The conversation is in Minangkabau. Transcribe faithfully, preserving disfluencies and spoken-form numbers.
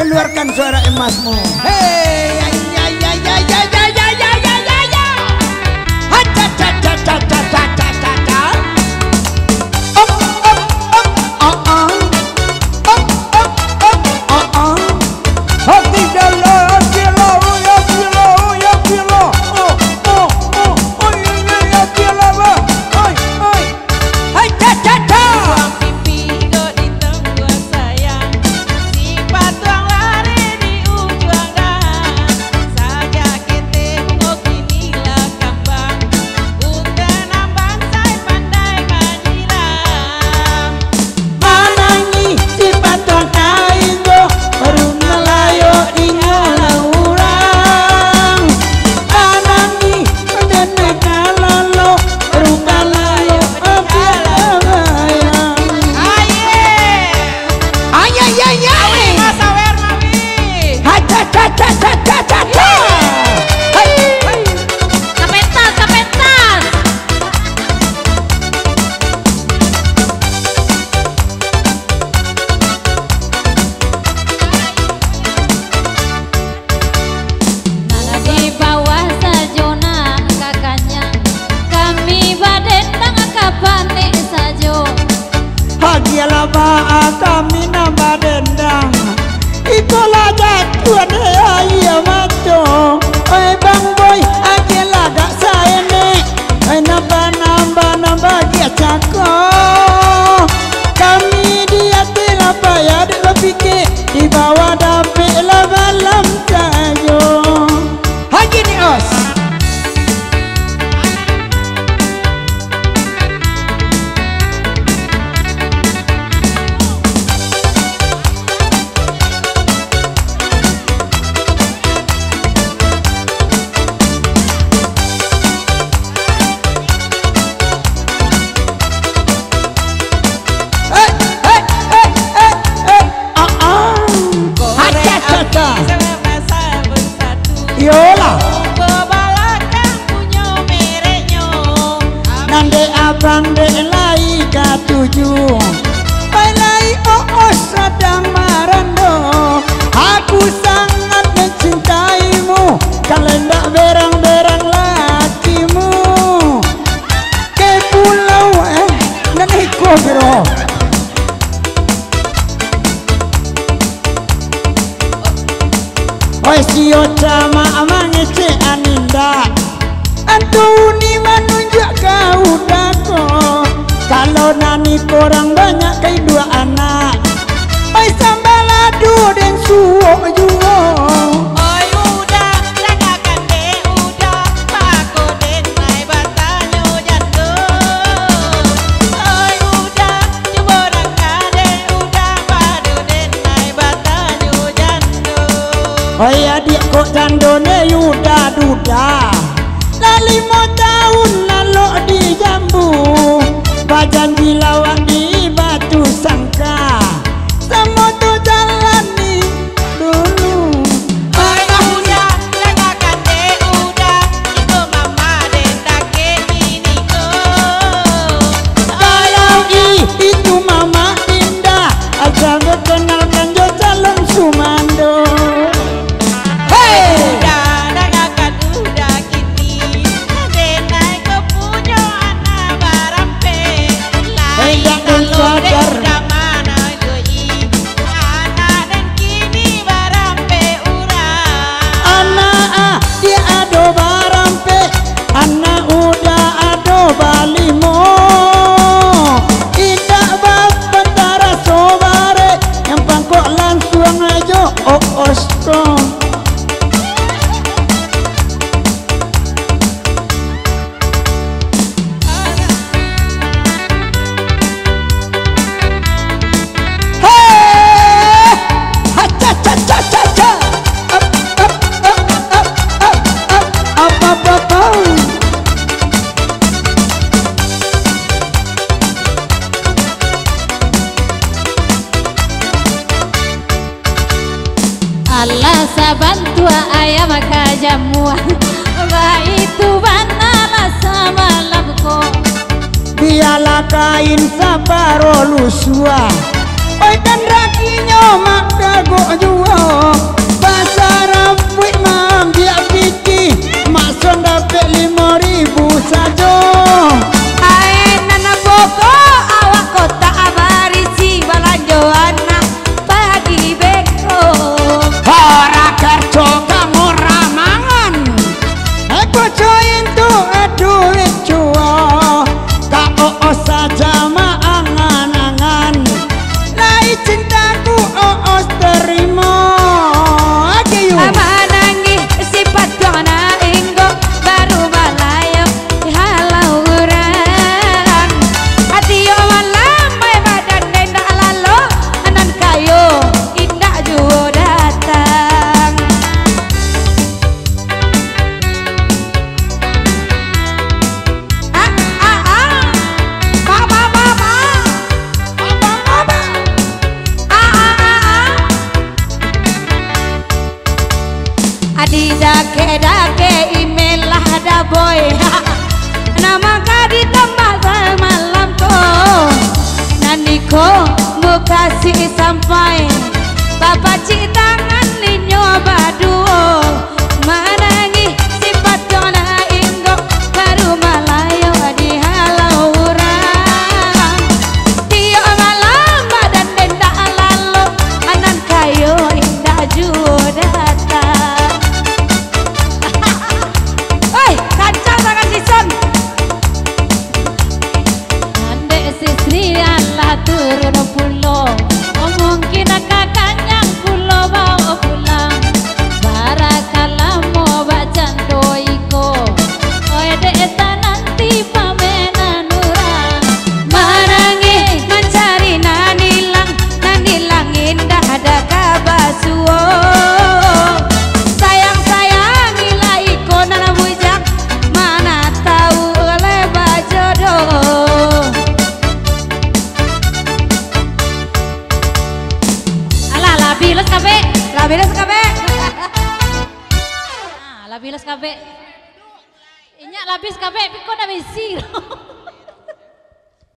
Keluarkan suara emasmu. Hei, ya, ya, ya. Ha, cha, cha, cha. Op, op, op, ah, ah. Op, op, op, ah, ah. Hati dalam, hati dalam, ya, hati dalam, ya, hati dalam. Oh, oh, oh, oh, ya, ya, ya, hati dalam, ah. Oi, oi. Hai, cha, cha, cha. Ruang pipi kok ditunggu sayang, si patuang lari di ujuang dahan. Sajak ketek bungo kini lah kambang, untuak nan bansai pandai manyilang. Manangih si patuang kain jo, baru malayok inyo lah urang. Manangih Dene kalalo, rupa layo, ambiak abayang. Aye. Aye, aye, aye. Awe, Mas, awer, mami. Ha, cha, cha, cha. Hai. Kapetas, kapetas. Nan di bawah sajo nan ka kanyang, kami badendang ka panek sajo. Agiahlah baa kami nan badendang, iko lah jatuah dek aia mato. Oi Bang Boy, agiahlah agak saenek, oi nambah-nambah nan bagiah cako. Kami di ateh lah payah dek bapikia, di bawah dapek lah balam sajo. Haji Nios. Eh, eh, eh, eh, eh, ah, ah. Aca, aca, aca. Iyolah. Nan dek abang dek lai katuju. Pai lai oos sadang marando. Aku sangat mencintaimu. Kalau indak berang-berang lakimu. Ke pulau, eh, nan iko biro. Oi, si Ocha mak mangecek aninda. Antu ni manunjuak ka uda ko. Kalau nani korang banyak ka induak anak. Oi, sambalado den suok juo. Oi, uda, dangakan dek uda, bako den nai batanyo jando. Oi, uda, cubo danga dek uda, bado den nai batanyo jando. Oi, adiak kok jando ne uda duda. Lah limo taun lalok di Jambu, bajanji lawak di Batu Sangka. Samo tu jalani dulu. Oi, uda, dangakan dek uda, iko mama den dakek kiniko. Kalau i-, itu mama indah, aja bakenalkan jo calon sumando. Hei! Uda, dangakan uda kini, den nai ko punyo anak barampek. Lai talok den uda manajoi, anak den kini barampek urang. Anak ah, dia ado barampek, anak uda ado balimo. Indak bapataraso barek, nan pangkok lansuang ajo, oh, oh, strong. Alah sabantuak ayam ka jamuah, baitu bana lah samalam ko. Bialah kain saparo lusuah, oi, dan rakinyo mak kagok juo. Dakek-dakek email lah dah, boy. Nama ka ditambah samalam ko. Nan iko mukasuik sampai bapacik tangan inyo baduo. Manangih sipatok nak inggok, baru malayo dihalau urang. Tiok malam badan den dak lalok, nan kayo indak juo datang. Oi, kancang tangan Jason. Andek si Sri alah turun pulo, mungkin ka kanyang pulo bao pulang. Bara ka lamo bak cando iko, oi dek tananti pamenan urang. Manangih mancari nan ilang, nan ilang indak ada ka basuo. Sayang-sayangilah iko nan bujang, mana tahu lai bajodoh. Alah, lah abih los kabek. Lah abih los kabek. Ah, lah abih los kabek. Inyak lah abih kabek, piko ndak baisi.